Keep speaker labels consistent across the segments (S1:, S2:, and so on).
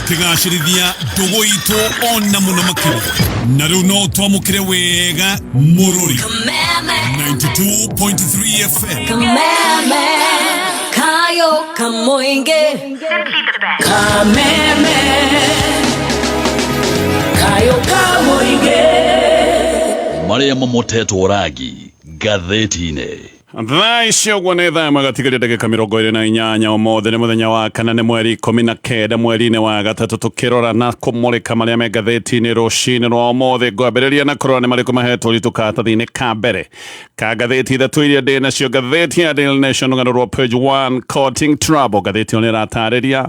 S1: Tũkĩgacĩrithia ndũgũ itũ ona mũno makĩria. Na rĩu no twamũkĩre wega Mũrũri 92.3 FM.
S2: Kameme kayo kamoinge Kameme kayo kamoinge.
S3: Marĩa mamotetwo rangi ngathĩti-inĩ.
S4: Thaa ici ũguo nĩ thaa ĩmwe gatigaria ndagĩka 28. Ũmũthĩ nĩ mũthenya wa kana, nĩ mweri 19 mweri-inĩ wa gatatũ, tũkĩrora na kũmũrĩka marĩa me ngathĩti-inĩ rũcinĩ rwa ũmũthĩ. Ngwambĩrĩria na kũrora nĩ marĩkũ mahetwo ũritũ karatathi-inĩ ka mbere ka ngathĩti ithatũ iria ndĩ nacio. Ngathĩti ya Daily Nation, rũgano rwa page 1, Courting Trouble. Ngathĩti ĩyo nĩ ĩratarĩria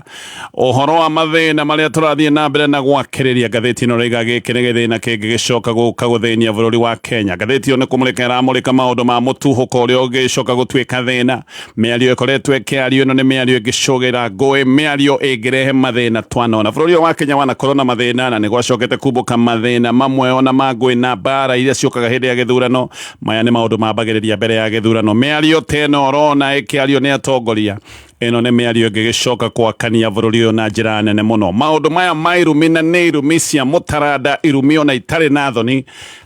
S4: ũhoro wa mathĩna marĩa tũrathiĩ na mbere na gwakĩrĩria. Ngathĩti ĩno ĩraiga gĩkĩ nĩ gĩthĩna kĩngĩgĩcoka gũka gũthĩnia bũrũri wa Kenya. Ngathĩti ĩyo nĩ kũmũrĩka ĩramũrĩka maũndũ ma mũtuhũko ũrĩa ũngĩcoka gũtuĩka thĩna. Mĩario ĩkoretwo ĩkĩario, ĩno nĩ mĩario ĩngĩcũgĩra ngũĩ, mĩario ĩngĩrehe mathĩna. Twanona bũrũri ũyũ wa Kenya wanakorwo na mathĩna, na nĩ gwacokete kumbũka mathĩna mamwe ona ma ngũĩ na mbara iria ciũkaga hĩndĩ ya gĩthurano. Maya nĩ maũndũ mambagĩrĩria mbere ya gĩthurano. Mĩario ta ĩno ũrona ĩkĩario nĩ atongoria, ĩno nĩ mĩario ĩngĩgĩcoka gwakania bũrũri ũyũ na njĩra nene mũno. Maũndũ maya ma irumi, na nĩ irumi cia mũtaranda, irumi ona itarĩ na thoni.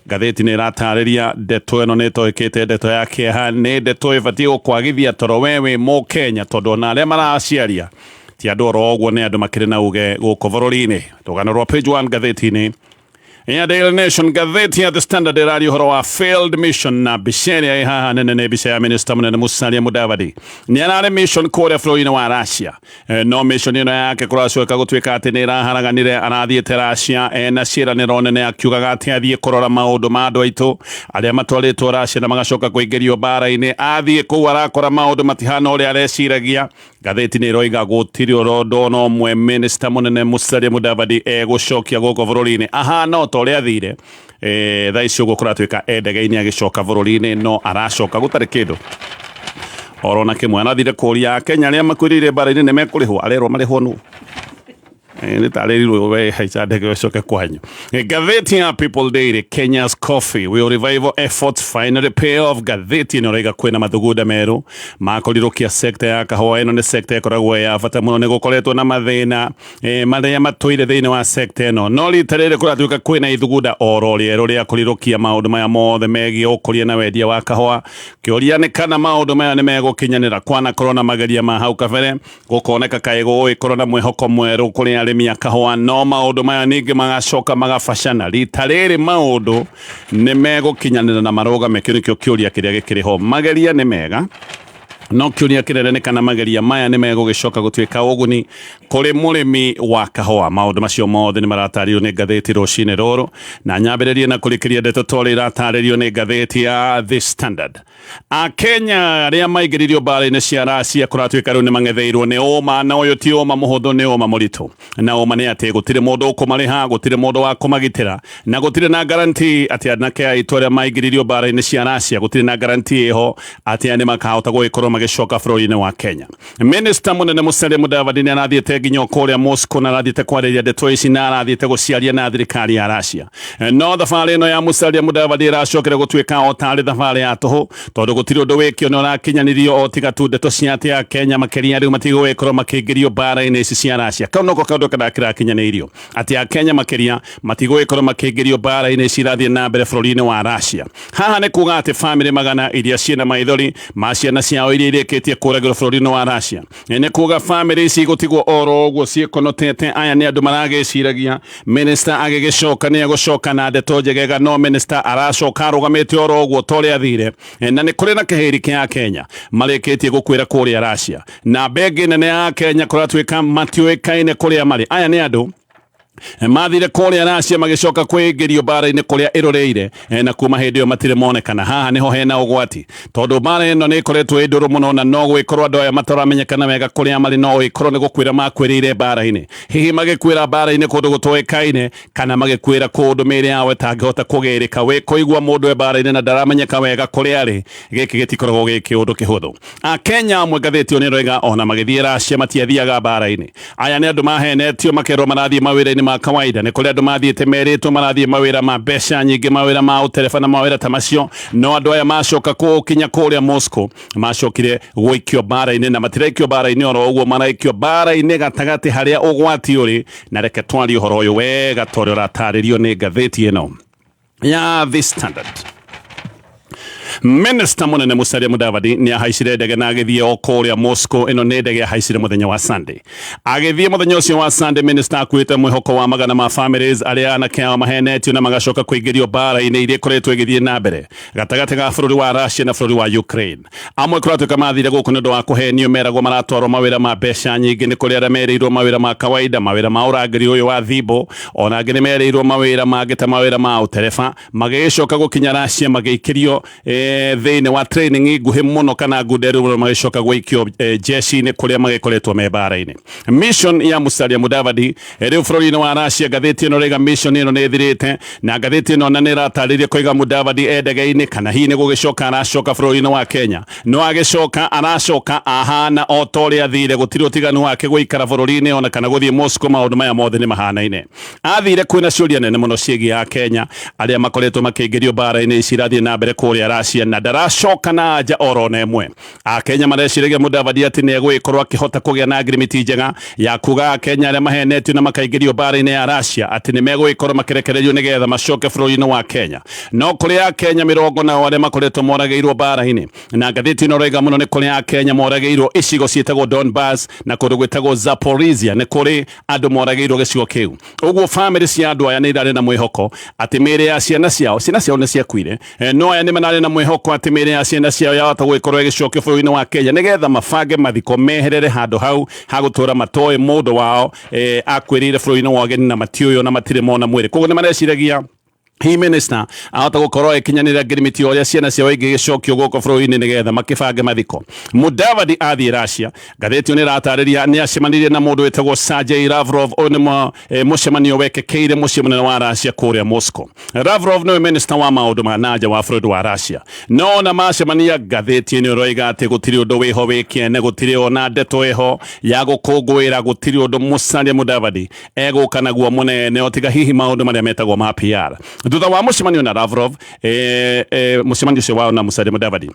S4: Ngathĩti nĩ ĩratarĩria ndeto ĩno nĩ ĩtoĩkĩte ndeto ya kĩeha, nĩ ndeto ĩbatiĩ gũkwagithia toro we wĩ Mũkenya, tondũ ona arĩa maraciaria ti andũ oro ũguo, nĩ andũ makĩrĩ na uge gũkũ bũrũri-inĩ. Rũgano rwa page 1 ngathĩti-inĩ ya Daily Nation. Ngathĩti ya The Standard ĩraria ũhoro wa failed mission, na mbica ĩrĩa ĩ haha nene nĩ mbica ya minister mũnene Musalia Mudavadi. Nĩ ararĩ mission kũrĩa bũrũri-inĩ wa Russia. No mission ĩno yake kũracoka gũtuĩka atĩ nĩ ĩraharaganire. Arathiĩte Russia ena ciĩranĩro nene, akiugaga atĩ athiĩ kũrora maũndũ ma andũ aitũ arĩa matwarĩtwo Russia na magacoka kũingĩrio mbara-inĩ. Athiĩ kũu arakora maũndũ matihana ũrĩa areciragia. Ngathĩti nĩ ĩroiga gũtirĩ ũndũ ona ũmwe minister mũnene Musalia Mudavadi egũcokia gũkũ bũrũri-inĩ, ahana o ta ũrĩa athire. Thaa ici ũguo kũratuĩka e ndege-inĩ agĩcoka bũrũri-inĩ, no aracoka gũtarĩ kĩndũ oro na kĩmwe. Arathire kũria Akenya arĩa makuĩrĩire mbara-inĩ nĩ mekũrĩhwo, arerwo marĩhwo nũ? Nĩ tarĩrirwo we haica ndege ũcoke kwanyu. Ngathĩti ya People Daily, Kenya's Coffee, will revival efforts finally pay off? Ngathĩti ĩno ĩraiga kwĩna mathugunda merũ makũrirũkia sekta ya kahũa. Ĩno nĩ sekta ĩkoragwo ya bata mũno, nĩ gũkoretwo na mathĩna marĩa matũire thĩinĩ wa sekta ĩno, no rita rĩrĩ kũratuĩka kwĩna ithugunda oro rĩerũ rĩa kũrirũkia maũndũ maya mothe megiĩ ũkũria na wendia wa kahũa. Kĩũria nĩ kana maũndũ maya nĩ megũkinyanĩra. Kwanakorwo na mageria ma hau kabere, gũkoneka kaĩ gũgũgĩkorwo na mwĩhoko mwerũ kũrĩ arĩmi a kahũa, no maũndũ maya ningĩ magacoka magabacana. Rita rĩrĩ maũndũ nĩ megũkinyanĩra na marũgame? Kĩu nĩkĩo kĩũria kĩrĩa gĩkĩrĩ ho. Mageria nĩ mega, no kĩũria kĩnene nĩ kana mageria maya nĩ megũgĩcoka gũtuĩka ũguni kũrĩ mũrĩmi wa kahũa. Maũndũ macio mothe nĩ maratarĩrio nĩ ngathĩti rũcinĩ rũrũ, na nyambĩrĩrie na kũrĩkĩria ndeto ta ũrĩa iratarĩrio nĩ ngathĩti ya The Standard. Akenya arĩa maingĩririo mbara-inĩ cia Racia kũratuĩka rĩu nĩ mang'etheirwo nĩ ũma, na ũyũ ti ũma mũhũthũ, nĩ ũma mũritũ. Na ũma nĩ atĩ gũtirĩ mũndũ ũkũmarĩha, gũtirĩ mũndũ wa kũmagitĩra, na gũtirĩ na guarantee atĩ anake aitũ arĩa maingĩririo mbara-inĩ cia Racia, gũtirĩ na guarantee ĩho atĩ aya nĩ makahota gũgĩkorwo magĩcoka bũrũri-inĩ wa Kenya. Minister mũnene Musalia Mudavadi nĩ arathiĩte nginya kũrĩa Moscow, na arathiĩte kwarĩria ndeto ici, na arathiĩte gũciaria na thirikari ya Russia. No thabarĩ ĩno ya Musalia Mudavadi ĩracokera gũtuĩka o tarĩ thabarĩ ya tũhũ, tondũ gũtirĩ ũndũ wĩkio nĩ ũrakinyanirio o tiga tu ndeto cia atĩ a Kenya makĩria rĩu matigũgĩkorwo makĩingĩrio mbara-inĩ ici cia Russia. Kau noko kaũndũ karĩa kĩrakinyanĩirio, atĩ a Kenya makĩria matigũgĩkorwo makĩingĩrio mbara-inĩ ici irathiĩ na mbere bũrũri-inĩ wa Russia. Haha nĩ kuga atĩ famĩlĩ magana iria ciĩna maithori ma ciana ciao iria irĩkĩtie kũragĩrwo bũrũri-inĩ wa Russia, nĩ kuga famĩlĩ ici igũtigwo oro ũguo ciĩkonotete. Aya nĩ andũ maragĩciragia minister agĩgĩcoka nĩ egũcoka na ndeto njegega, no minister aracoka arũgamĩte oro ũguo ta ũrĩa athire. Na nĩ kũrĩ na kĩhĩri kĩa Kenya marĩkĩtie gũkuĩra kũrĩa Russia, na bengi nene ya Kenya kũratuĩka matiũĩkaine kũrĩa marĩ. Aya nĩ andũ mathire kũrĩa Russia, magĩcoka kwĩingĩrio mbara-inĩ kũrĩa ĩroreire, na kuma hĩndĩ ĩyo matirĩ monekana. Haha nĩho hena ũgwati, tondũ mbara ĩno nĩ ĩkoretwo ĩ ndũrũ mũno, na no gwĩkorwo andũ aya mataramenyekana wega kũrĩa marĩ, no ĩkorwo nĩ gũkuĩra makuĩrĩire mbara-inĩ. Hihi magĩkuĩra mbara-inĩ kũndũ gũtoĩkaine, kana magĩkuĩra kũndũ mĩĩrĩ yao ĩtangĩhota kũgĩrĩka? Wĩ kũigua mũndũ e mbara-inĩ na ndaramenyeka wega kũrĩa arĩ, gĩkĩ gĩtikoragwo gĩ kĩũndũ kĩhũthũ. Akenya amwe, ngathĩti ĩyo nĩ ĩroiga, ona magĩthiĩ Russia matiathiaga mbara-inĩ. Aya nĩ andũ mahenetio makerwo marathiĩ mawĩra-inĩ ma ma kawaida. Nĩ kũrĩ andũ mathiĩte merĩtwo marathiĩ mawĩra ma mbeca nyingĩ, mawĩra ma ũtereba na mawĩra ta macio, no andũ aya macoka gũkinya kũrĩa Moscow macokire gũikio mbara-inĩ, na matiraikio mbara-inĩ oro ũguo, maraikio mbara-inĩ gatagatĩ harĩa ũgwati ũrĩ. Na reke twarie ũhoro ũyũ wega ta ũrĩa ũratarĩrio nĩ ngathĩti ĩno ya The Standard. Minister munene Musalia Mudavadi nĩ ahaicire ndege na agĩthiĩ o kũrĩa Moscow. Ĩno nĩ ndege ahaicire mũthenya wa Sunday. Agĩthiĩ mũthenya ũcio wa Sunday, minister akuĩte mwĩhoko wa magana ma families arĩa anake ao mahenetio na magacoka kũingĩrio mbara-inĩ iria ikoretwo igĩthiĩ na mbere gatagatĩ ga bũrũri wa Russia na bũrũri wa Ukraine. Amwe kũratuĩka mathire gũkũ nĩ ũndũ wa kũhenio, meragwo maratwarwo mawĩra ma mbeca nyingĩ. Nĩ kũrĩ arĩa merĩirwo mawĩra ma kawaida, mawĩra ma ũrangĩri ũyũ wa thimbo, ona angĩ nĩ merĩirwo mawĩra mangĩ ta mawĩra ma ũtereba. Magĩgĩcoka gũkinya Russia magĩikĩrio thĩinĩ wa training nguhĩ mũno kana ngunderu mũno, magĩcoka gũikio jeshi-inĩ kũrĩa magĩkoretwo me mbara-inĩ. Mission ya Musalia Mudavadi rĩu bũrũri-inĩ wa Russia, ngathĩti ĩno rĩga mission ĩno nĩ ĩthirĩte, na ngathĩti ĩno na nĩ ĩratarĩria koiga Mudavadi e ndege-inĩ kana hihi nĩ gũgĩcoka aracoka bũrũri-inĩ wa Kenya, no agĩcoka aracoka ahana o ta ũrĩa athire, gũtirĩ ũtiganu wake gũikara bũrũri-inĩ ona kana gũthiĩ Moscow, maũndũ maya mothe nĩ mahanaine. Athire kwĩna ciũria nene mũno ciĩgiĩ a Kenya arĩa makoretwo makĩingĩrio mbara-inĩ ici irathiĩ na mbere kũrĩa Russia, na ndaracoka na anja oro na ĩmwe. Akenya mareciragia Mudavadi atĩ nĩ egũgĩkorwo akĩhota kũgĩa na ngirimiti njega ya kuga Akenya arĩa mahenetio na makaingĩrio mbara-inĩ ya Russia atĩ nĩ megũgĩkorwo makĩrekererio nĩgetha macoke bũrũri-inĩ wa Kenya. No kũrĩ Akenya mĩrongo nao arĩa makoretwo moragĩirwo mbara-inĩ, na ngathĩti ĩno ĩroiga mũno nĩ kũrĩ Akenya moragĩirwo icigo ciĩtagwo Donbas na kũndũ gwĩtagwo Zaporizhia, nĩ kũrĩ andũ moragĩirwo gĩcigo kĩu. Ũguo famĩlĩ cia andũ aya nĩ irarĩ na mwĩhoko atĩ mĩĩrĩ ya ciana ciao, ciana ciao nĩ ciakuire, no aya nĩ mararĩ na mwĩhoko atĩ mĩĩrĩ ya ciana ciao yahota gũgĩkorwo ĩgĩcokio bũrũri-inĩ wa Kenya nĩgetha mabange mathiko meherere handũ hau hagũtũra matoĩ mũndũ wao akuĩrĩire bũrũri-inĩ wa ũgeni na matiũyũ na matirĩ mona mwĩrĩ. Koguo nĩ mareciragia hi minister ahota gũkorwo ĩkinyanĩra ngirimiti ũrĩa ciana ciao ingĩgĩcokio gũkũ bũrũri-inĩ nĩgetha makĩbange mathiko. Mudavadi athiĩ Russia, ngathĩti ĩyo nĩ ĩratarĩria nĩ acemanirie na mũndũ wĩtagwo Sergei Lavrov. Ũyũ nĩ mũcemanio wekĩkĩire mũciĩ mũnene wa Russia kũrĩa Moscow. Lavrov nĩwe minister wa maũndũ ma nanja wa bũrũri wa Russia. No ona macemania, ngathĩti ĩno ĩroiga atĩ gũtirĩ ũndũ wĩho wĩ kĩene, gũtirĩ ona ndeto ĩho ya gũkũngũĩra, gũtirĩ ũndũ Musalia Mudavadi egũka naguo mũnene o tiga hihi maũndũ marĩa metagwo ma PR. Thutha wa mũcemanio na Lavrov, mũcemanio ũcio wao na Musalia Mudavadi,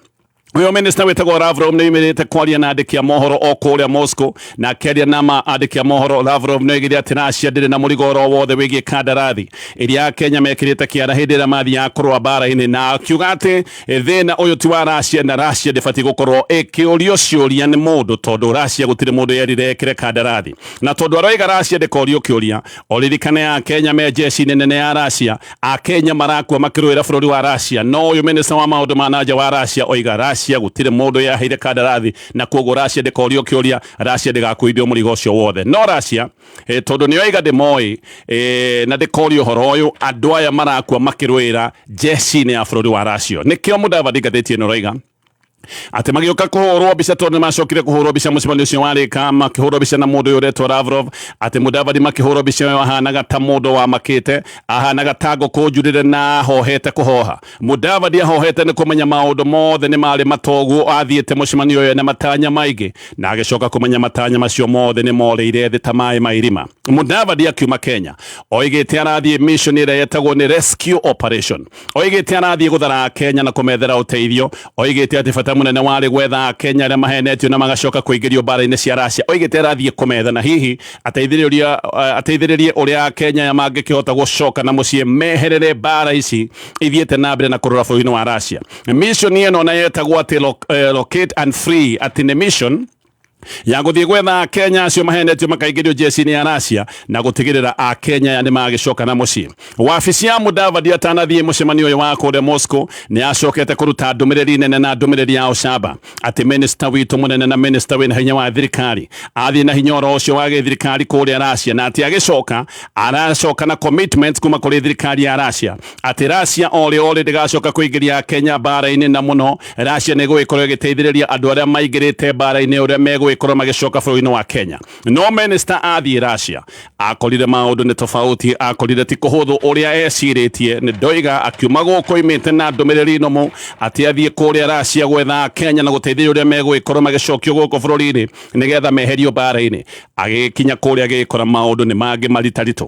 S4: ũyũ minister wĩtagwo Lavrov nĩ oimĩrĩte kwaria na andĩki a mohoro o kũrĩa Moscow, na akĩaria na ma andĩki a mohoro, Lavrov nĩ oigire atĩ Russia ndĩrĩ na mũrigo oro wothe wĩgiĩ kandarathi ĩrĩa Kenya mekĩrĩte kĩara hĩndĩ ĩrĩa mathiaga kũrũa mbara-inĩ, na akiuga atĩ thĩna ũyũ ti wa Russia na Russia ndĩbatiĩ gũkorwo ĩkĩũrio ciũria nĩ mũndũ, tondũ Russia gũtirĩ mũndũ yerire ekĩre kandarathi. Na tondũ aroiga Russia ndĩkorio kĩũria, oririkane a Kenya me jeshi-inĩ nene ya Russia, Akenya marakua makĩrũĩra bũrũri wa Russia, no ũyũ minister wa maũndũ ma nanja wa Russia oiga Russia gũtirĩ mũndũ yaheire kandarathi, na koguo Russia ndĩkorio kĩũria, Russia ndĩgakuithio mũrigo ũcio wothe. No Russia tondũ nĩ oiga ndĩmoĩ na ndĩkorio ũhoro ũyũ, andũ aya marakua makĩrũĩra jeshi-inĩ ya bũrũri wa Russia. Nĩkĩo Mudavadi ngathĩti ĩno ĩroiga atĩ magĩũka kũhũrwo mbica, tondũ nĩ macokire kũhũrwo mbica mũcemanio ũcio warĩka, makĩhũrwo mbica na mũndũ ũyũ ũretwo Lavrov, atĩ Mudavadi makĩhũrwo mbica ĩyo ahanaga ta mũndũ wamakĩte, ahanaga ta ngũkũ njurĩre na ahohete kũhoha. Mudavadi ahohete nĩ kũmenya maũndũ mothe nĩ marĩ matoguo, athiĩte mũcemanio ũyũ na matanya maingĩ, na agĩcoka kũmenya matanya macio mothe nĩ morĩire thĩ ta maĩ ma irima. Mudavadi akiuma Kenya oigĩte arathiĩ mission ĩrĩa yetagwo nĩ rescue operation, oigĩte arathiĩ gũthara Kenya na kũmethera ũteithio, oigĩte atĩ bata mũnene warĩ gwetha Kenya arĩa mahenetio na magacoka kũingĩrio mbara-inĩ cia Russia, oigĩte arathiĩ kũmetha na hihi ateithĩrĩrie ũrĩa Kenya aya mangĩkĩhota gũcoka na mũciĩ meherere mbara ici ithiĩte na mbere na kũrũra bũrũri-inĩ wa Russia. Mission ĩno na yetagwo atĩ locate and free, atĩ nĩ mission ya gũthiĩ gwetha Kenya acio mahenetio makaingĩrio jeshi-inĩ ya Russia na gũtigĩrĩra Akenya aya nĩ magĩcoka na mũciĩ. Wabici ya Mudavadi atanathiĩ mũcemanio ũyũ wa kũrĩa Moscow nĩ acokete kũruta ndũmĩrĩri nene na ndũmĩrĩri ya ũcamba atĩ minister witũ mũnene na minister wĩna hinya wa thirikari athiĩ na hinya oro ũcio wa gĩthirikari kũrĩa Russia, na atĩ agĩcoka aracoka na commitment kuma kũrĩ thirikari ya Russia atĩ Russia orĩ orĩ ndĩgacoka kũingĩria Kenya mbara-inĩ, na mũno Russia nĩ ĩgũgĩkorwo ĩgĩteithĩrĩria andũ arĩa maingĩrĩte mbara-inĩ ũrĩa megũgĩkorwo magĩcoka bũrũri-inĩ wa Kenya. No minister athiĩ Russia akorire maũndũ nĩ tofauti, akorire ti kũhũthũ ũrĩa ecirĩtie. Nĩ ndoiga akiuma gũkũ oimĩte na ndũmĩrĩri nũmũ atĩ athiĩ kũrĩa Russia gwetha Kenya na gũteithĩrĩria ũrĩa megũgĩkorwo magĩcokio gũkũ bũrũri-inĩ nĩgetha meherio mbara-inĩ. Agĩkinya kũrĩa agĩkora maũndũ nĩ mangĩ maritaritũ.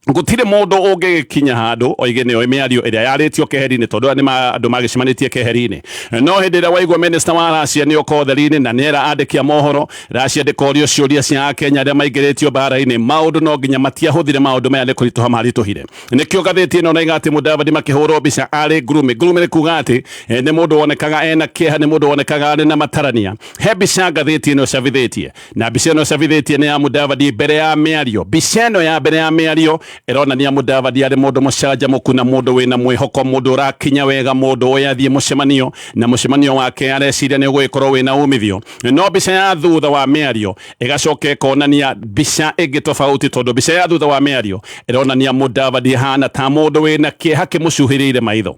S4: Gũtirĩ mũndũ ũngĩgĩkinya handũ oige nĩoĩ mĩario ĩrĩa yarĩtio keheri-inĩ, tondũ aya nĩ andũ magĩcemanĩtie keheri-inĩ. No hĩndĩ ĩrĩa waigua minister wa Russia nĩ oka ũtheri-inĩ na nĩera andĩki a mohoro Russia ndĩkorio ciũria cia Akenya arĩa maingĩrĩtio mbara-inĩ, maũndũ no nginya matiahũthire, maũndũ maya nĩ kũritũha maritũhire. Nĩkĩo ngathĩti ĩno naiga atĩ Mudavadi makĩhũrwo mbica arĩ gloomy. Gloomy nĩ kuga atĩ nĩ mũndũ wonekaga ena kĩeha, nĩ mũndũ wonekaga arĩ na matarania. He mbica ngathĩti ĩno ĩcabithĩtie, na mbica ĩno ĩcabithĩtie nĩ ya Mudavadi mbere ya mĩario. Mbica ĩno ya mbere ya mĩario ĩronania Mudavadi arĩ mũndũ mũcanjamũku na mũndũ wĩna mwĩhoko, mũndũ ũrakinya wega, mũndũ ũyũ athiĩ mũcemanio na mũcemanio wake areciria nĩ ũgũgĩkorwo wĩna umithio. No mbica ya thutha wa mĩario ĩgacoka ĩkonania mbica ĩngĩ tofauti, tondũ mbica ya thutha wa mĩario ĩronania Mudavadi hana ta mũndũ wĩna kĩeha kĩmũcuhĩrĩire maitho.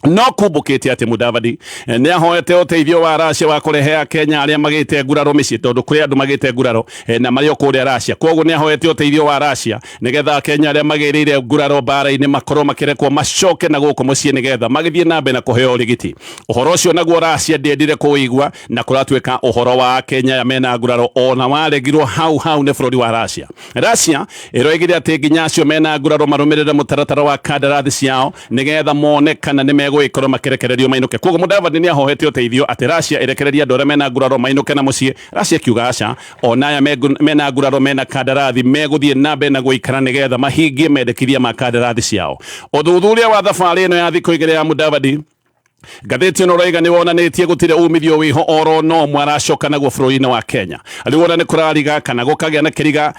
S4: No kumbũkĩte atĩ Mudavadi nĩ ahoete ũteithio wa Russia wa kũrehe Akenya arĩa magĩte nguraro mĩciĩ, tondũ kũrĩ andũ magĩte nguraro na marĩ o kũrĩa Russia. Koguo nĩ ahoete ũteithio wa Russia nĩgetha Akenya arĩa magĩrĩire nguraro mbara-inĩ makorwo makĩrekwo macoke na gũkũ mũciĩ nĩgetha magĩthiĩ na mbere na kũheo ũrigiti. Ũhoro ũcio naguo Russia ndĩendire kũũigua, na kũratuĩka ũhoro wa Akenya aya mena nguraro ona waregirwo hau hau nĩ bũrũri wa Russia. Russia ĩroigire atĩ nginya acio mena nguraro marũmĩrĩre mũtaratara wa kandarathi ciao nĩgetha mone kana nĩ megũgĩkorwo makĩrekererio mainũke. Koguo Mudavadi nĩ ahoete ũteithio atĩ Russia ĩrekererie andũ arĩa mena nguraro mainũke na mũciĩ. Russia ĩkiuga aca, ona aya mena nguraro mena kandarathi megũthiĩ na mbere na gũikara nĩgetha mahingie mendekithia ma kandarathi ciao. Ũthuthuria wa thabarĩ ĩno ya thikũ igĩrĩ ya Mudavadi, ngathĩti ĩno ũraiga nĩ wonanĩtie gũtirĩ umithio wĩho oro no ũmwe aracoka naguo bũrũri-inĩ wa Kenya. Rĩu ona nĩ kũrariga kana gũkagĩa na kĩriga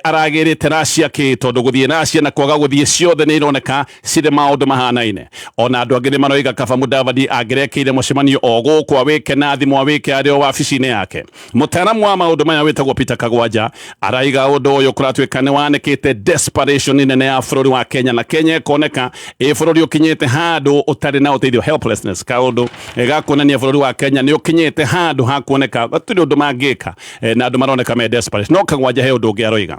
S4: aragĩrĩte Russia kĩ, tondũ gũthiĩ Russia na kwaga gũthiĩ ciothe nĩ ironeka cirĩ maũndũ mahanaine. Ona andũ angĩ nĩ maroiga kaba Mudavadi angĩrekĩire mũcemanio o gũkũ awĩke na thimũ, awĩke arĩ o wabici-inĩ yake. Mũtaaramu wa maũndũ maya wĩtagwo Peter Kagwanja araiga ũndũ ũyũ kũratuĩka nĩ wanĩkĩte desperation nene ya bũrũri wa Kenya, na Kenya ĩkoneka ĩ bũrũri ũkinyĩte handũ ũtarĩ na ũteithio, helplessness, kaũndũ ga kuonania bũrũri wa Kenya nĩ ũkinyĩte handũ ha kuoneka gũtirĩ ũndũ mangĩka, na andũ maroneka me desperate. No Kagwanja he ũndũ ũngĩ aroiga.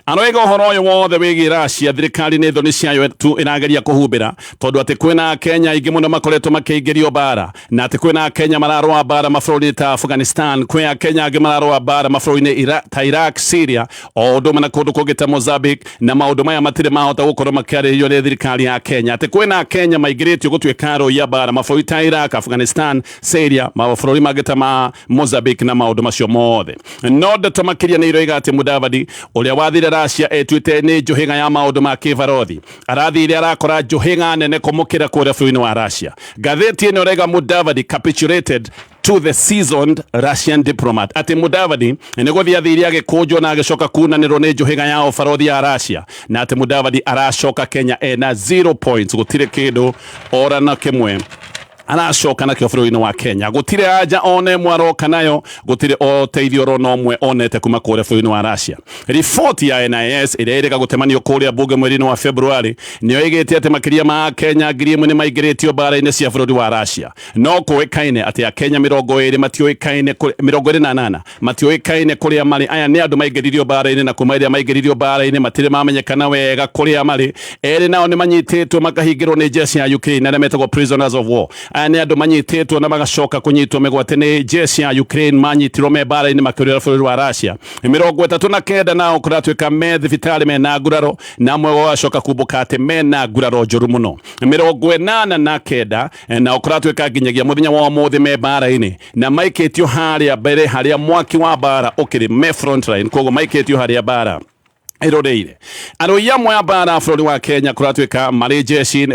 S4: Aroiga ũhoro ũyũ wothe wĩgiĩ Russia, thirikari nĩ thoni ciayo tu ĩrageria kũhumbĩra, tondũ atĩ kwĩna Kenya aingĩ mũno makoretwo makĩingĩrio mbara, na atĩ kwĩna Kenya mararũa mbara mabũrũri ta Afghanistan, kwĩ Kenya angĩ mararũa mbara mabũrũri-inĩ ta Iraq, Syria, o ũndũ ũmwe na kũndũ kũngĩ ta Mozambique, na maũndũ maya matirĩ mahota gũkorwo makĩarĩrĩrio nĩ thirikari ya Kenya. Atĩ kwĩna Kenya maingĩrĩtio gũtuĩka arũi a mbara mabũrũri ta Iraq, Afghanistan, Syria, mabũrũri mangĩ ta ma Mozambique na maũndũ macio mothe. No ndeto makĩria nĩ iroiga atĩ Mudavadi ũrĩa wathire Russia etuĩte nĩ njũhĩga ya maũndũ ma kĩbarothi arathire arakora njũhĩga nene kũmũkĩra kũrĩa bũrũri-inĩ wa Russia. Ngathĩti ĩno ĩraiga Mudavadi capitulated to the seasoned Russian diplomat, atĩ Mudavadi nĩ gũthiĩ athire agĩkũnjwo na agĩcoka kunanĩrwo nĩ njũhĩga ya ũbarothi ya Russia, na atĩ Mudavadi aracoka Kenya ena 0 points, gũtirĩ kĩndũ ora na kĩmwe aracoka nakĩo bũrũri-inĩ wa Kenya. Gũtirĩ anja ona ĩmwe aroka nayo, gũtirĩ ũteithio oro na ũmwe onete kuma kũrĩa bũrũri-inĩ wa Russia. Riboti ya NIS ĩrĩa ĩrĩga gũtemanio kũrĩa bunge mweri-inĩ wa February nĩyo ĩgĩte atĩ makĩria ma Kenya 1000 nĩ maingĩrĩtio mbara-inĩ cia bũrũri wa Russia. No kũĩkaine atĩ Akenya 28 matiũĩkaine, 28 matiũĩkaine kũrĩa marĩ. Aya nĩ andũ maingĩririo mbara-inĩ, na kuma ĩrĩa maingĩririo mbara-inĩ matirĩ mamenyekana wega kũrĩa marĩ. Erĩ nao nĩ manyitĩtwo makahingĩrwo nĩ jeshi ya Ukraine, arĩa metagwo prisoners of war. Aya nĩ andũ manyitĩtwo na magacoka kũnyitwo mĩgwate nĩ jeshi ya Ukraine, manyitirwo me mbara-inĩ makĩũrĩra bũrũri wa Russia. 39 nao kũratuĩka me thibitarĩ mena nguraro, na amwe gũgacoka kumbũka atĩ mena nguraro njũru mũno. 89 nao kũratuĩka nginyagia mũthenya wa ũmũthĩ me mbara-inĩ na maikĩtio harĩa mbere harĩa mwaki wa mbara ũkĩrĩ, me front line, koguo maikĩtio harĩa mbara ĩroreire. Arũi amwe a mbara bũrũri wa Kenya kũratuĩka marĩ jeshi,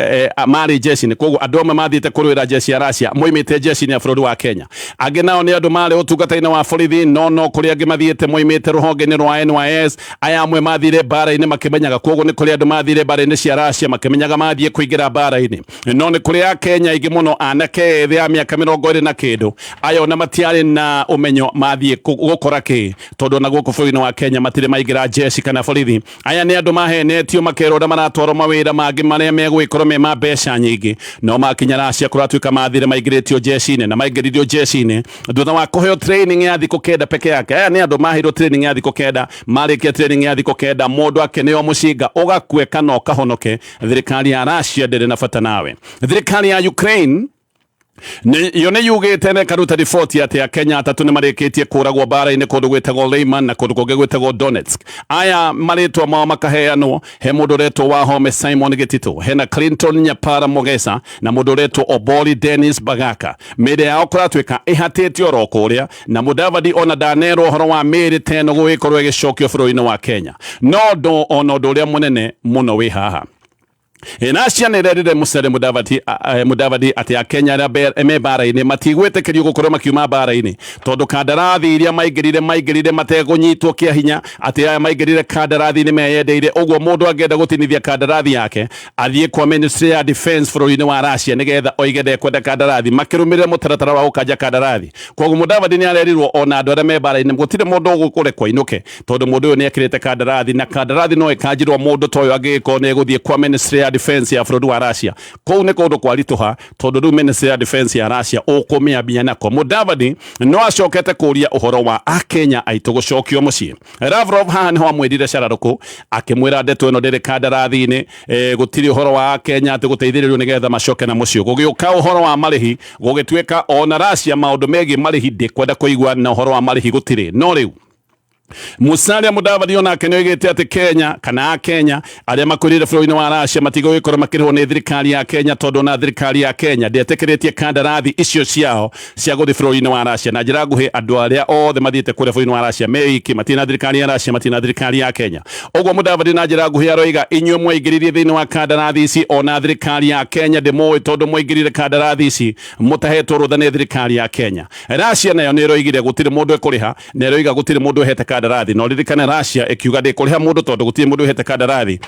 S4: marĩ jeshi-inĩ, koguo andũ amwe mathiĩte kũrũĩra jeshi ya Russia moimĩte jeshi-inĩ ya bũrũri wa Kenya. Angĩ nao nĩ andũ marĩ ũtungata-inĩ wa borithi, no kũrĩ angĩ mathiĩte moimĩte rũhonge-inĩ rwa NYS. Aya amwe mathire mbara-inĩ makĩmenyaga, koguo nĩ kũrĩ andũ mathire mbara-inĩ cia Russia makĩmenyaga mathiĩ kũingĩra mbara-inĩ. No nĩ kũrĩ Akenya aingĩ mũno anake ethĩ a mĩaka 20 na kĩndũ, aya ona matiarĩ na ũmenyo mathiĩ gũkora kĩ, tondũ ona gũkũ bũrũri-inĩ wa Kenya matirĩ maingĩra jeshi kana borithi. Aya nĩ andũ mahenetio makerwo ũrĩa maratwarwo mawĩra mangĩ marĩa megũgĩkorwo me ma mbeca nyingĩ, no makinya Russia kũratuĩka mathire maingĩrĩtio jeshi-inĩ, na maingĩririo jeshi-inĩ thutha wa kũheo training ya thikũ 9 peke yake. Aya nĩ andũ maheirwo training ya thikũ 9, marĩkia training ya thikũ 9 mũndũ akeneo mũcinga ũgakue kana ũkahonoke. Thirikari ya Russia ndĩrĩ na bata nawe. Thirikari ya Ukraine Yo nĩ yugĩte na ĩkaruta riboti atĩ Akenya atatũ nĩ marĩkĩtie kũragwo mbara-inĩ kũndũ gwĩtagwo Leyman na kũndũ kũngĩ gwĩtagwo Donetsk. Aya marĩtwa mao makaheanwo, he mũndũ ũretwo Wahome Simon Gĩtitũ, hena Clinton Nyapara Mogesa na mũndũ ũretwo Obori Dennis Bagaka. Mĩĩrĩ yao kũratuĩka ĩhatĩte oro kũrĩa, na Mudavadi ona ndanerwo ũhoro wa mĩĩrĩ ta ĩno gũgĩkorwo ĩgĩcokio bũrũri-inĩ wa Kenya. No ũndũ ona ũndũ ũrĩa mũnene mũno wĩ haha, Russia nĩ ĩrerire Musalia Mudavadi, Mudavadi atĩ Akenya arĩa me mbara-inĩ matigwĩtĩkĩrio gũkorwo makiuma mbara-inĩ tondũ kandarathi iria maingĩrire mategũnyitwo kĩa hinya, atĩ aya maingĩrire kandarathi-inĩ meyendeire. Ũguo mũndũ angĩenda gũtinithia kandarathi yake athiĩ kwa Ministry ya Defense bũrũri-inĩ wa Russia nĩgetha oige ndekwenda kandarathi, makĩrũmĩrĩra mũtaratara wa gũkanja kandarathi. Koguo Mudavadi nĩ arerirwo ona andũ arĩa me mbara-inĩ gũtirĩ mũndũ ũgũkũrekwo ainũke tondũ mũndũ ũyũ nĩ ekĩrĩte kandarathi, na kandarathi no ĩkanjirwo mũndũ ta ũyũ angĩgĩkorwo nĩ egũthiĩ kwa Ministry ya Defense ya bũrũri wa Russia. Kũu nĩ kũndũ kwaritũha tondũ rĩu Ministry ya Defense ya Russia ũkũmĩambia nako. Mudavadi no acokete kũria ũhoro wa Akenya aitũ gũcokio mũciĩ. Lavrov haha nĩho amwĩrire cararũkũ, akĩmwĩra ndeto ĩno ndĩrĩ kandarathi-inĩ, gũtirĩ ũhoro wa Akenya atĩ gũteithĩrĩrio nĩgetha macoke na mũciĩ. Gũgĩũka ũhoro wa marĩhi, gũgĩtuĩka ona Russia maũndũ megiĩ marĩhi ndĩkwenda kũigua, na ũhoro wa marĩhi gũtirĩ. No rĩu Musalia Mudavadi onake nĩ oigĩte atĩ Kenya kana Akenya arĩa makwĩrĩire bũrũri-inĩ wa Russia matigũgĩkorwo makĩrĩhwo nĩ thirikari ya Kenya tondũ ona thirikari ya Kenya ndĩetĩkĩrĩtie kandarathi icio ciao cia gũthiĩ bũrũri-inĩ wa Russia. Na njĩra nguhĩ, andũ arĩa othe mathiĩte kũrĩa bũrũri-inĩ wa Russia meiki, matirĩ na thirikari ya Russia, matirĩ na thirikari ya Kenya. Ũguo Mudavadi na njĩra nguhĩ aroiga inyuĩ mwaingĩririe thĩinĩ wa kandarathi ici, ona thirikari ya Kenya ndĩmũĩ tondũ mwaingĩrire kandarathi ici mũtahetwo rũtha nĩ thirikari ya Kenya. Russia nayo nĩ ĩroigire gũtirĩ mũndũ ĩkũrĩha, na ĩroiga gũtirĩ mũndũ ĩhete kandarathi. Na ũririkane Russia ĩkiuga ndĩkũrĩha mũndũ tondũ gũtirĩ mũndũ ĩhete kandarathi,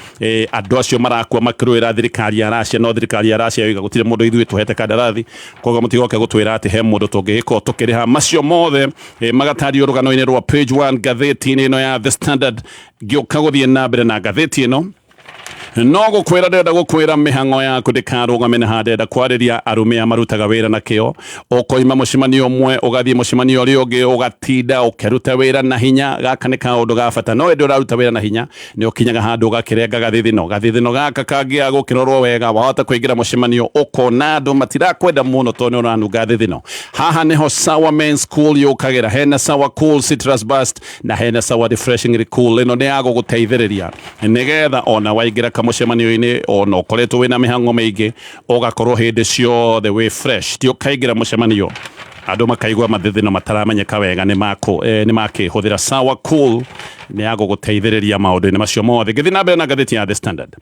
S4: andũ acio marakua makĩrũĩra thirikari ya Russia, no thirikari ya Russia yoiga gũtirĩ mũndũ ithuĩ tũhete kandarathi, koguo mũtigoke gũtwĩra atĩ he mũndũ tũngĩgĩkorwo tũkĩrĩha. Macio mothe magatario rũgano-inĩ rwa page 1 ngathĩti-inĩ ĩno ya The Standard. Ngĩũka gũthiĩ na mbere na ngathĩti ĩno, no gũkwĩra ndĩrenda gũkwĩra mĩhang'o yaku ndĩkarũgame na handenda kwarĩria arũme aya marutaga wĩra na kĩo. Ũkoima mũcemanio ũmwe ũgathiĩ mũcemanio ũrĩa ũngĩ, ũgatinda ũkĩruta wĩra na hinya. Gaka nĩ kaũndũ ga bata, no ĩndĩ ũraruta wĩra na hinya nĩ ũkinyaga handũ ũgakĩrenga gathithino. Gathithino gaka kangĩaga gũkĩrorwo wega, wahota kũingĩra mũcemanio ũkona andũ matirakwenda mũno tondũ nĩ ũranunga thithino. Haha nĩho Sawa Men's Cool yũkagĩra. Hena Sawa Cool Citrus Burst na hena Sawa Refreshingly Cool. Ĩno nĩ ya gũgũteithĩrĩria nĩgetha ona waingĩra kamũcemanio-inĩ, ona ũkoretwo wĩna mĩhang'o mĩingĩ, ũgakorwo hĩndĩ ciothe wĩ fresh. Ti ũkaingĩra mũcemanio andũ makaigua mathithino mataramenyeka wega nĩ makũ nĩ makĩhũthĩra. Sawa Cool nĩ ya gũgũteithĩrĩria maũndũ-inĩ macio mothe. Ngĩthiĩ na mbere na ngathĩti ya The Standard,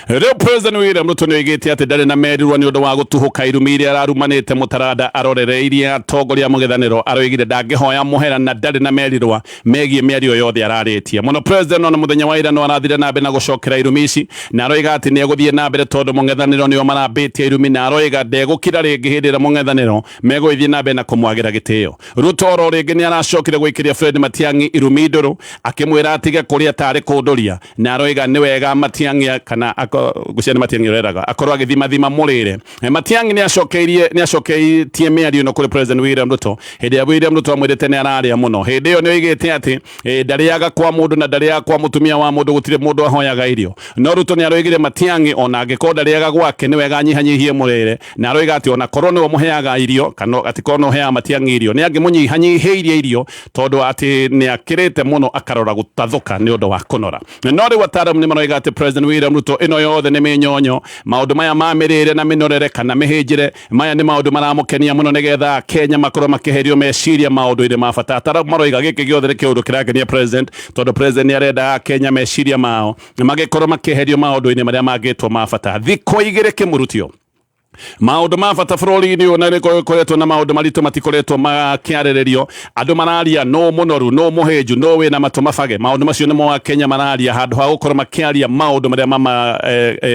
S4: rĩu President William Ruto nĩ oigĩte atĩ ndarĩ na merirwa nĩ ũndũ wa gũtuhũka irumi iria ararumanĩte mũtaranda arorereirie atongoria mũng'ethanĩro. Aroigire ndangĩhoya mũhera na ndarĩ na merirwa megiĩ mĩario yothe ararĩtie mũno. President ona mũthenya wa ira no arathire na mbere na gũcokera irumi ici, na aroiga atĩ nĩ egũthiĩ na mbere tondũ mũng'ethanĩro nĩo marambĩtie irumi, na aroiga ndegũkira rĩngĩ hĩndĩ ĩrĩa mũng'ethanĩro megũgĩthiĩ na mbere na kũmwagĩra gĩtĩo. Ruto oro rĩngĩ nĩ aracokire gũikĩria Fred Matiang'i irumi ndũrũ, akĩmwĩra atige kũrĩa tarĩ kũndũria, na aroiga nĩ wega Matiang'i kana ngũcia nĩ Matiang'i ũreraga akorwo agĩthimathima mũrĩre. Matiang'i nĩ acokeirie nĩ acokeitie mĩario ĩno kũrĩ President William Ruto hĩndĩ ĩrĩa William Ruto amwĩrĩte nĩ ararĩa mũno. Hĩndĩ ĩyo nĩ oigĩte atĩ ndarĩaga kwa mũndũ na ndarĩaga kwa mũtumia wa mũndũ, gũtirĩ mũndũ ahoyaga irio. No Ruto nĩ aroigire Matiang'i ona angĩkorwo ndarĩaga gwake nĩ wega anyihanyihie mũrĩre, na aroiga atĩ ona korwo nĩwe ũmũheaga irio kana atĩ korwo nĩwe ũheaga Matiang'i irio nĩ angĩmũnyihanyihĩirie irio tondũ atĩ nĩ akĩrĩte mũno akarora gũtathũka nĩ ũndũ wa kũnora. No rĩu ataaramu nĩ maroiga atĩ President William Ruto ĩno yothe nĩ mĩnyonyo. Maũndũ maya ma mĩrĩre na mĩnorere kana mĩhĩnjĩre maya nĩ maũndũ maramũkenia mũno nĩgetha Kenya makorwo makĩherio meciria maũndũ-inĩ ma bata. Ataaramu maroiga gĩkĩ gĩothe nĩ kĩũndũ kĩrakenia President tondũ President nĩ arenda Kenya meciria mao magĩkorwo makĩeherio maũndũ-inĩ marĩa mangĩtwo ma bata. Thikũ igĩrĩ kĩmurutio maũndũ ma bata bũrũri-inĩ ũyũ na nĩkoretwo na maũndũ maritũ matikoretwo makĩarĩrĩrio. Andũ mararia no mũnoru, no mũhĩnju, no wĩna matũ mabage. Maũndũ macio nĩmo Akenya mararia handũ ha gũkorwo makĩaria maũndũ marĩa mama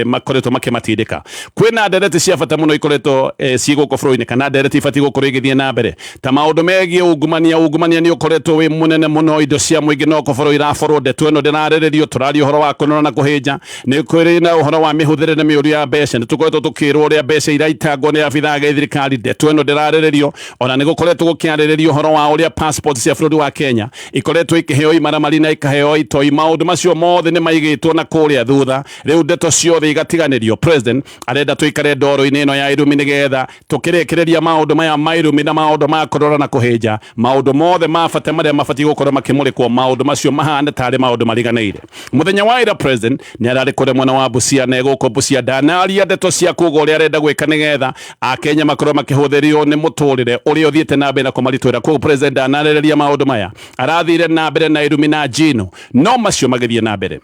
S4: makoretwo makĩmatindĩka. Kwĩna ndereti cia bata mũno ikoretwo ciĩ gũkũ bũrũri-inĩ kana ndereti ibatiĩ gũkorwo igĩthiĩ na mbere ta maũndũ megiĩ ungumania. Ungumania nĩ ũkoretwo wĩ mũnene mũno, indo cia mũingĩ no kũborwo iraborwo, ndeto ĩno ndĩrarĩrĩrio. Tũraria ũhoro wa kũnora na kũhĩnja, nĩ kũrĩ na ũhoro wa mĩhũthĩre na mĩũru ya mbeca, nĩ tũkoretwo tũkĩrwo ũrĩa mbeca iraitangwo nĩ abithaa a thirikari, ndeto ĩno ndĩrarĩrĩrio. Ona nĩ gũkoretwo gũkĩarĩrĩrio ũhoro wa ũrĩa passport cia bũrũri wa Kenya ikoretwo ikĩheo imaramari na ikaheo itoi. Maũndũ macio mothe nĩ maigĩtwo na kũrĩa thutha, rĩu ndeto ciothe igatiganĩrio. President arenda tũikare ndoro-inĩ ĩno ya irumi nĩgetha tũkĩrĩkĩrĩria maũndũ maya ma irumi na maũndũ ma kũrora na kũhĩnja maũndũ mothe ma bata marĩa mabatiĩ gũkorwo makĩmũrĩkwo, maũndũ macio mahane tarĩ maũndũ mariganĩire. Mũthenya wa ira president nĩ ararĩ kũrĩa mwena wa Busia, na gũkũ Busia ndanaria ndeto cia kuga ũrĩa arenda gwĩka nĩgetha Akenya makorwo makĩhũthĩrio nĩ mũtũrĩre ũrĩa ũthiĩte na mbere na kũmaritũhĩra. Koguo president ndanarĩrĩria maũndũ maya, arathire na mbere na irumi na njino. No macio magĩthiĩ na mbere,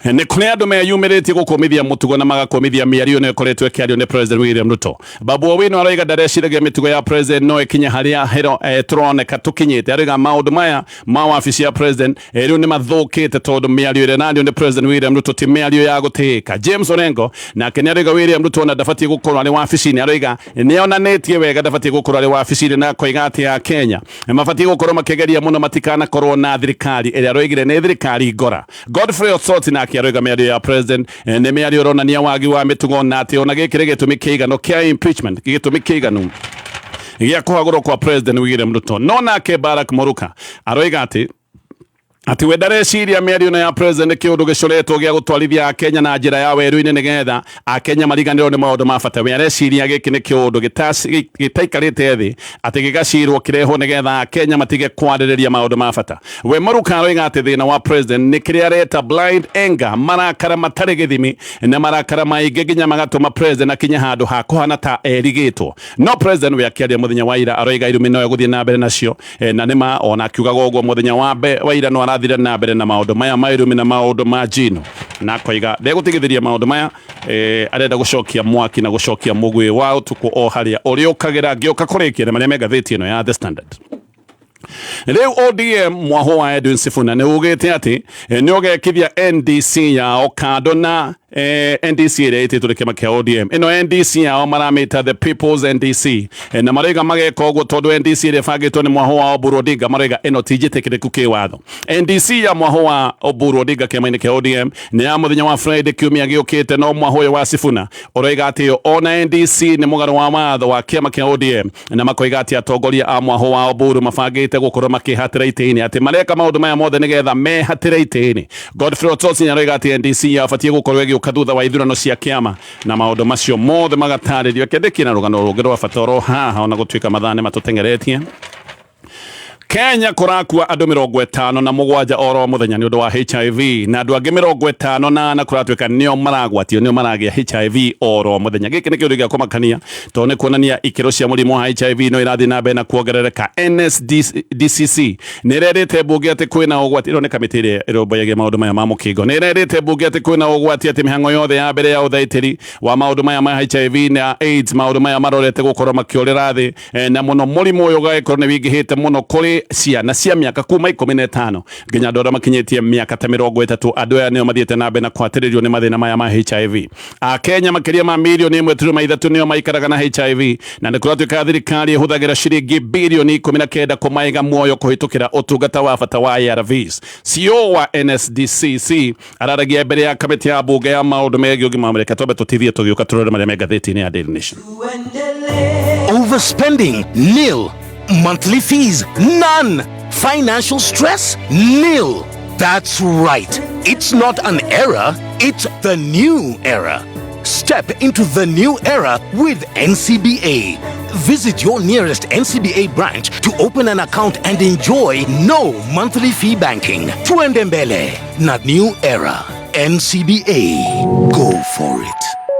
S4: nĩ kũrĩ andũ meyumĩrĩtie gũkũmithia mũtugo na magakũmithia mĩario ĩno ĩkoretwo ĩkĩario nĩ President William Ruto. Babu Owino aroiga ndareciragia mĩtugo ya president no ĩkinye harĩa hero tũroneka tũkinyĩte. Aroiga maũndũ maya ma wabici ya president rĩu nĩ mathũkĩte tondũ mĩario ĩrĩa ĩrario nĩ President William Ruto ti mĩario ya gũtĩĩka. James Orengo nake nĩ aroiga William Ruto ona ndabatiĩ gũkorwo arĩ wabici-inĩ. Aroiga nĩ onanĩtie wega ndabatiĩ gũkorwo arĩ wabici-inĩ, na akoiga atĩ a Kenya mabatiĩ gũkorwo makĩgeria mũno matikanakorwo na thirikari ĩrĩa aroigire nĩ thirikari ngora. Godfrey Osoti nake aroiga mĩario ya president nĩ mĩario ĩronania wagi wa mĩtugo, na atĩ ona gĩkĩ nĩ gĩtũmi kĩiganu kĩa impeachment, gĩtũmi kĩiganu gĩa kũhagũrwo kwa President William Ruto. No nake Barack Moruka aroiga atĩ we ndareciria mĩario ĩno ya president nĩ kĩũndũ gĩcoretwo gĩa gũtwarithia Akenya na njĩra ya werũ-inĩ nĩgetha Akenya mariganĩrwo nĩ maũndũ ma bata. We areciria gĩkĩ nĩ kĩũndũ gĩtaikarĩte thĩ atĩ gĩgacirwo kĩrehwo nĩgetha Akenya matige kwarĩrĩria maũndũ ma bata. We Moruka aroiga atĩ thĩna wa president nĩ kĩrĩa areta blind anger, marakara matarĩ gĩthimi na marakara maingĩ nginya magatũma president akinye handũ ha kũhana ta erigĩtwo. No president we akĩaria mũthenya wa ira aroiga irumi no egũthiĩ na mbere nacio, na nĩma ona akiugaga ũguo mũthenya wa ira no arathire na mbere na maũndũ maya ma irumi na maũndũ ma njino, na akoiga ndegũtigithĩria maũndũ maya, arenda gũcokia mwaki na gũcokia mũgwĩ wa ũtukũ o harĩa ũrĩũkagĩra. Ngĩũka kũrĩkia na marĩa me ngathĩti ĩno ya The Standard. Rĩu ODM mwahũ wa Edwin Sifuna nĩ ugĩte atĩ nĩ ũgekithia NDC yao kando na NDC ĩrĩa ĩtĩtwo nĩ kĩama kĩa ODM. Ĩno NDC yao maramĩta The People's NDC, na marauga mageka ũguo tondũ NDC ĩrĩa ĩbangĩtwo nĩ mwahũ wa Oburu Odinga marauga ĩno ti njĩtĩkĩrĩku kĩwatho. NDC ya mwahũ wa Oburu Odinga kĩama-inĩ kĩa ODM nĩ ya mũthenya wa Friday kiumia gĩũkĩte, no mwahũ ũyũ wa Sifuna ũroiga atĩ ona NDC nĩ mũgarũ wa watho wa kĩama kĩa ODM, na makoiga atĩ atongoria a mwahũ wa Oburu mabangĩte gũkorwo makĩhatĩra itĩ-inĩ, atĩ mareka maũndũ maya mothe nĩgetha mehatĩre itĩ-inĩ. Godfrey Osotsi aroiga atĩ NDC yabatiĩ gũkorwo ĩgĩũka thutha wa ithurano cia kĩama, na maũndũ macio mothe magatarĩrio. Kĩndĩkie na rũgano rũngĩ rwa bata oro haha, ona gũtuĩka mathaa nĩ matũteng'eretie. Kenya kũrakua andũ 57 oro mũthenya nĩ ũndũ wa HIV, na andũ angĩ 54 kũratuĩka nĩo maragwatio, nĩo maragĩa HIV oro mũthenya. Gĩkĩ nĩ kĩũndũ gĩa kũmakania tondũ nĩ kuonania ikĩro cia mũrimũ wa HIV no irathiĩ na mbere na kuongerereka. NSDCC nĩ ĩrerĩte mbunge atĩ kwĩna ũgwati. Ĩno nĩ kamĩtĩ ĩrĩa ĩrũmbũyagia maũndũ maya ma mũkingo. Nĩ ĩrerĩte mbunge atĩ kwĩna ũgwati atĩ mĩhang'o yothe ya mbere ya ũthaitĩri wa maũndũ maya ma HIV na AIDS, maũndũ maya marorete gũkorwo makĩũrĩra thĩ, na mũno mũrimũ ũyũ ũgagĩkorwo nĩ wingĩhĩte mũno kũrĩ ciana cia mĩaka kuma 15 nginya andũ arĩa makinyĩtie mĩaka ta 30. Andũ aya nĩo mathiĩte na mbere na kũhatĩrĩrio nĩ mathĩna maya ma HIV. Akenya makĩria ma 1.3 million nĩo maikaraga na HIV, na nĩ kũratuĩka thirikari ĩhũthagĩra ciringi 19 bilioni kũmaiga muoyo kũhĩtũkĩra ũtungata wa bata wa ARVs. CEO wa NSDCC araragia mbere ya kamĩtĩ ya mbunge ya maũndũ megiĩ ũgima wa mwĩrĩ. Twambe tũtithie, tũgĩũka tũrore marĩa me ngathĩti-inĩ ya Daily Nation.
S5: Overspending? Nil. Monthly fees? None. Financial stress? Nil. That's right. It's not an era, it's the new era. Step into the new era with NCBA. Visit your nearest NCBA branch to open an account and enjoy no monthly fee banking. Twende mbele na new era. NCBA. Go for it.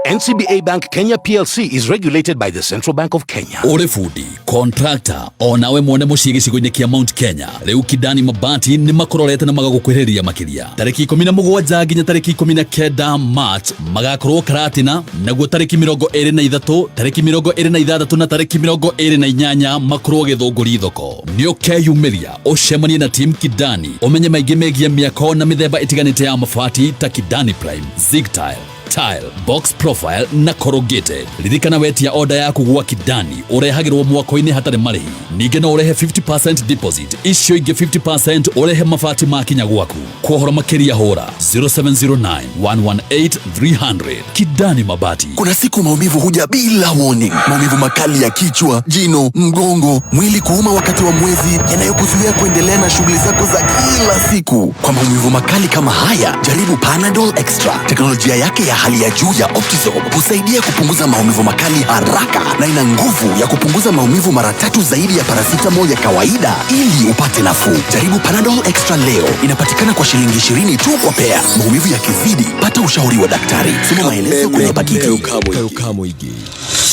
S5: NCBA Bank Kenya PLC is regulated by the Central Bank of Kenya.
S3: Ũrĩ bundi, contractor, onawe mwene mũciĩ gĩcigo-inĩ kĩa Mount Kenya, rĩu Kidani Mabati nĩ makũrorete na magagũkwĩrĩria makĩria. Tarĩki 17 nginya tarĩki 19 March magakorwo Karatina, naguo tarĩki 23, tarĩki 26 na tarĩki 28 makorwo Gĩthũngũri thoko. Nĩ ũkeyumĩria ũcemanie na team Kidani, ũmenye maingĩ megiĩ mĩako na mĩthemba ĩtiganĩte ya mabati ta Kidani Prime, Zigtile. Tile, box profile na corrugated. Ririkana wetia order yaku gwa Kidani ũrehagĩrwo mwako-inĩ hatarĩ marĩhi. Ningĩ no ũrehe 50% deposit, icio ingĩ 50% ũrehe mabati makinya gwaku. Kwa ũhoro makĩria hũra 0709 118 300. Kidani Mabati.
S6: Kuna siku maumivu huja bila warning. Maumivu makali ya kichwa, jino, mgongo, mwili kuuma wakati wa mwezi, yanayokuzuia kuendelea na shughuli zako za kila siku. Kwa maumivu makali kama haya, jaribu Panadol Extra. Teknolojia yake ya hali ya juu ya Optizorb husaidia kupunguza maumivu makali haraka na ina nguvu ya kupunguza maumivu mara tatu zaidi ya paracetamol ya kawaida ili upate nafuu. Jaribu Panadol Extra leo. Inapatikana kwa shilingi 20 tu kwa pea. Maumivu yakizidi, pata ushauri wa daktari. Soma maelezo kwenye pakiti.
S7: Kayo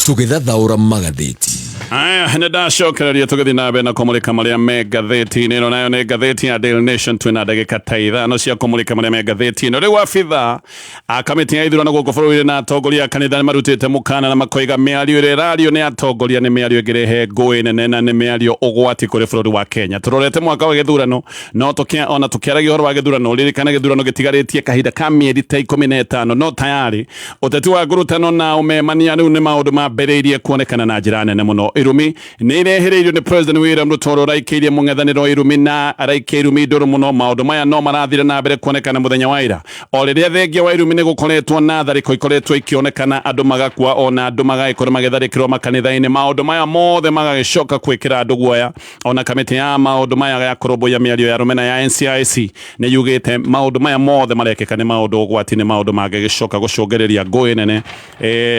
S7: Tũgĩthathaũra magathĩti.
S4: Aya, nä ndacokereria tå gä thiä na mbere na kå må marä a me ngathäti-inä ä no, nayo nä ngathäti ya Daily Nation. Twä na ndagä ka ta 5 cia kå må rä ka marä a me ngathäti ä no. Rä u abitha a kamĩtĩ ya ithurano gũkũ bũrũri-inĩ na atongoria a kanitha nĩ marutĩte mũkana na makoiga mĩario ĩrĩa ĩrario nĩ atongoria nĩ mĩario ĩngĩrehe ngũĩ nene na nĩ mĩario ũgwati kũrĩ bũrũri wa Kenya. Tũrorete mwaka wa gĩthurano, no ona tũkĩaragia ũhoro wa gĩthurano, ririkana gĩthurano gĩtigarĩtie kahinda ka mĩeri ta 15, no tayari ũteti wa ngurutano na ũmemania rĩu nĩ maũndũ mambĩrĩirie kuonekana na njĩra nene mũno. Irumi nĩ irehereirio nĩ President William Ruto ũrĩa ũraikĩirie mũng'ethanĩro irumi na araikia irumi ndũrũ mũno. Maũndũ maya no marathire na mbere kuonekana mũthenya wa ira, o rĩrĩa thengia wa irumi nĩ gũkoretwo na tharĩko ikoretwo ikĩonekana, andũ magakua ona andũ magagĩkorwo magĩtharĩkĩrwo makanitha-inĩ. Maũndũ maya mothe magagĩcoka gwĩkĩra andũ guoya. Ona kamĩtĩ ya maũndũ maya ya kũrũmbũiya mĩario ya rũmena ya NCIC nĩ yugĩte maũndũ maya mothe marekĩka nĩ maũndũ ũgwati, nĩ maũndũ mangĩgĩcoka gũcũngĩrĩria ngũĩ nene.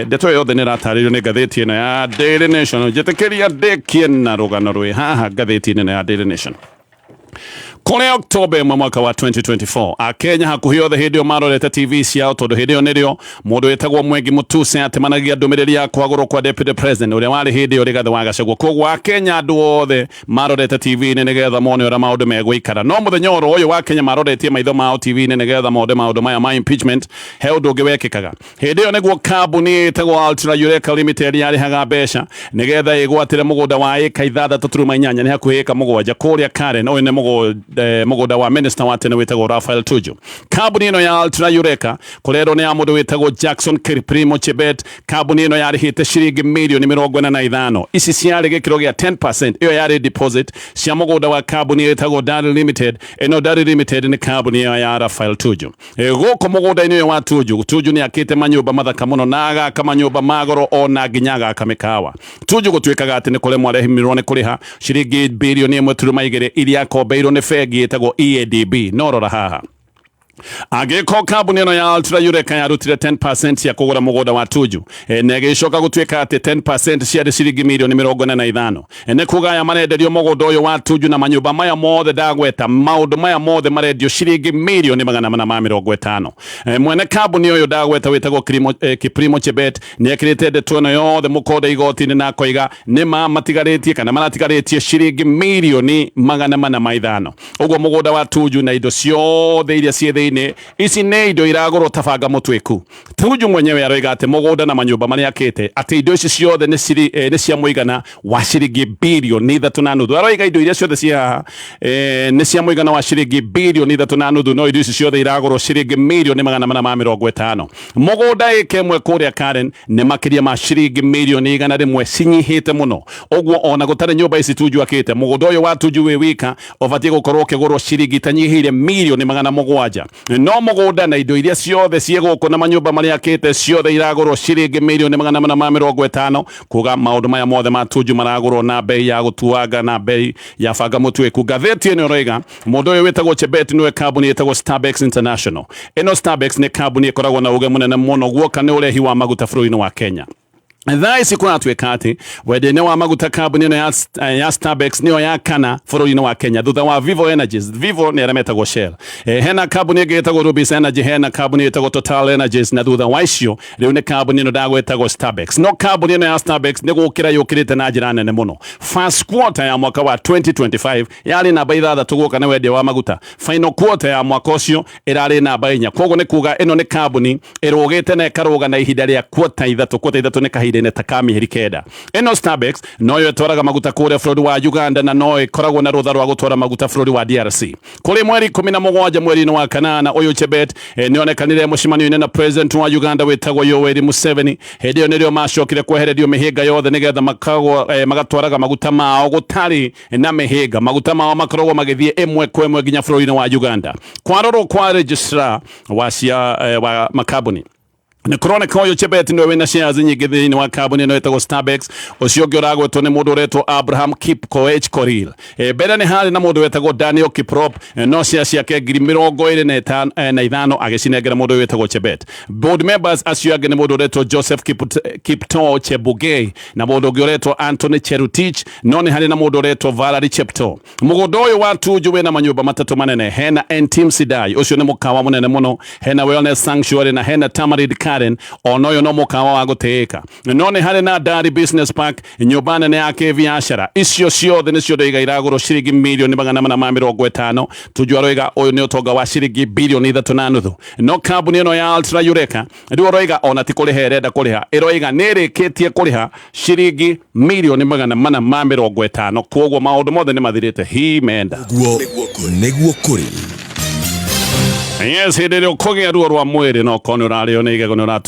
S4: Ndeto yothe nĩ ĩratarĩrio nĩ ngathĩti ĩno ya Daily Nation. Njĩtĩkĩria ndĩkie na rũgano rwĩ haha ngathĩti-inĩ ĩno ya Daily Nation. Kũrĩ Oktoba 1 mwaka wa 2024, Akenya hakuhĩ othe hĩndĩ ĩyo marorete TV ciao, tondũ hĩndĩ ĩyo nĩrĩo mũndũ wĩtagwo Mwengi Mutuse atemanagia ndũmĩrĩri ya kwagũrwo kwa deputy president ũrĩa warĩ hĩndĩ ĩyo Rigathĩ wa Gachagua. Koguo Akenya andũ othe marorete TV-inĩ nĩgetha mone ũrĩa maũndũ megũikara. No mũthenya oro ũyũ wa Kenya maroretie maitho mao TV-inĩ nĩgetha mone maũndũ maya ma impeachment, he ũndũ ũngĩ wekĩkaga. Hĩndĩ ĩyo nĩguo kambuni ĩtagwo Ultra Eureka Limited yarĩhaga mbeca nĩgetha ĩgwatĩre mũgũnda wa ĩka 6.8, nĩ hakuhĩ ĩka 7 kũrĩa Karen. Ũyũ nĩ mũgũnda wa minister wa tene wĩtagwo Raphael Tuju. Kambuni ĩno ya Ultra Eureka kũrerwo nĩ ya mũndũ wĩtagwo Jackson Kiprimo Chebet. Kambuni ĩno yarĩhĩte ciringi mirioni 45. Ici ciarĩ gĩkĩro gĩa 10%, ĩyo yarĩ deposit cia mũgũnda wa kambuni ĩtagwo Dari Limited. Ĩno Dari Limited nĩ kambuni ĩyo ya Raphael Tuju. Gũkũ mũgũnda-inĩ ũyũ wa Tuju, Tuju nĩ akĩte manyũmba mathaka mũno na agaka manyũmba ma goro ona nginya agaka mĩkawa. Tuju gũtuĩkaga atĩ nĩ kũremwo aremirwo nĩ kũrĩha ciringi birioni 1.2 iria akombeirwo nĩ bengi ĩtagwo EADB. No rora haha, angĩkorwo kambuni ĩno ya Ultra Eureka yarutire 10% cia kũgũra mũgũnda wa Tuju, na ĩgĩcoka gũtuĩka atĩ 10% ciarĩ ciringi mirioni 45, nĩ kuga aya marenderio mũgũnda ũyũ wa Tuju na manyũmba maya mothe ndagweta, maũndũ maya mothe marendio ciringi mirioni 450. Mwene kambuni ũyũ ndagweta wĩtagwo Kiprimo Chebet nĩ ekĩrĩte ndeto ĩno yothe mũkonde igoti-inĩ na akoiga nĩ ma matigarĩtie kana maratigarĩtie ciringi mirioni 405. Ũguo mũgũnda wa Tuju na indo ciothe iria ciĩ thĩinĩ, ici nĩ indo iragũrwo ta banga mũtuĩku. Tuju mwenyewe aroiga atĩ mũgũnda na manyũmba marĩa akĩte atĩ indo ici ciothe nĩ cia mũigana wa ciringi birioni 3.5. Aroiga indo iria ciothe ciĩ haha nĩ cia mũigana wa ciringi birioni 3.5, no indo ici ciothe iragũrwo ciringi mirioni 450. Mũgũnda ĩka ĩmwe kũrĩa Karen nĩ makĩria ma ciringi mirioni 100 cinyihĩte mũno. Ũguo ona gũtarĩ nyũmba ici Tuju akĩte, mũgũnda ũyũ wa Tuju wĩ wika ũbatiĩ gũkorwo ũkĩgũrwo ciringi itanyihĩire mirioni 700. No mũgũnda na indo iria ciothe ciĩ gũkũ na manyũmba marĩa akĩte ciothe iragũrwo ciringi mirioni 450, kuga maũndũ maya mothe ma Tuju maragũrwo na bei ya gũtuanga na bei ya banga mũtuĩku. Ngathĩti ĩno ĩroiga mũndũ ũyũ wĩtagwo Chebet nĩwe kambuni ĩtagwo Starbex International. Ĩno Starbex nĩ kambuni ĩkoragwo na uge mũnene mũno guoka nĩ ũrehi wa maguta bũrũri-inĩ wa Kenya. Thaa ici kũratuĩka atĩ wendia-inĩ wa maguta kambuni ĩno ya Starbex nĩyo ya kana bũrũri-inĩ wa Kenya thutha wa Vivo Energies. Vivo nĩ arĩa metagwo Shell. Hena kambuni ĩngĩ ĩtagwo Rubis Energy, hena kambuni ĩtagwo Total Energies, na thutha wa icio rĩu nĩ kambuni ĩno ndagwetagwo Starbex. No kambuni ĩno ya Starbex nĩ gũkĩra yũkĩrĩte na njĩra nene mũno. First quarter ya mwaka wa 2025 yarĩ namba 6 gũka nĩ wendia wa maguta. Final quarter ya mwaka ũcio ĩrarĩ namba 4. Koguo nĩ kuga ĩno nĩ kambuni ĩrũgĩte na ĩkarũga na ihinda rĩa quarter 3. Quarter 3 nĩ kahinda Kahinda-inĩ ta ka mĩeri 9. Ĩno Stabex noyo ĩtwaraga maguta kũrĩa bũrũri wa Uganda na no ĩkoragwo na rũtha rwa gũtwara maguta bũrũri wa DRC. Kũrĩ mweri 17 mweri-inĩ wa kanana, ũyũ Chebet nĩonekanire mũcemanio-inĩ na president wa Uganda wĩtagwo Yoweri Museveni. Hĩndĩ ĩyo nĩrĩo macokire kwehererio mĩhĩnga yothe nĩgetha makagwo magatwaraga maguta mao gũtarĩ na mĩhĩnga. Maguta mao makoragwo magĩthiĩ ĩmwe kwa ĩmwe nginya bũrũri-inĩ wa Uganda. Kwarorwo kwa registrar wa cia wa makambuni, nä kũroneka ũyũ Chebet nĩwe wĩna shares nyingĩ thĩinĩ wa kambuni ĩno ĩtagwo Starbucks. Ũcio ũngĩ ũragwetwo nĩ mũndũ ũretwo Abraham Kipkoech Korir. Mbere nĩ harĩ na mũndũ wetagwo Daniel Kiprop, no shares ciake 25,000 agĩcinengera mũndũ ũyũ wĩtagwo Chebet. Board members acio angĩ nĩ mũndũ ũretwo Joseph Kiptoo Chebugei na mũndũ ũngĩ ũretwo Anthony Cherutich, no nĩ harĩ na mũndũ ũretwo Valerie Chepto. Mũgũnda ũyũ wa Tuju wĩna manyũmba matatũ manene. Hena Entim Sidai, ũcio nĩ mũkawa mũnene mũno, hena Wellness Sanctuary na hena Tamarind Karen, ona ũyũ no mũkawa wa gũtĩĩka. No nĩ harĩ na Dari Business Park, nyũmba nene ya kĩbiacara. Icio ciothe nĩcio ndĩiga iragũrwo ciringi mirioni 450. Tuju aroiga ũyũ nĩ ũtonga wa ciringi 3.5 bilioni. No kambuni ĩno ya Ultra Eureka rĩu ũroiga ona ti kũrĩha ĩrenda kũrĩha, ĩroiga nĩ ĩrĩkĩtie kũrĩha ciringi mirioni 450. Koguo maũndũ mothe nĩ mathirĩte hi menda.
S7: Guo nĩguo kũrĩ.
S4: Yes, hĩndĩ ĩrĩa ũkũgĩa ruo rwa mwĩrĩ no korwo nĩ ũrarĩo nĩ igego, nĩ ũratu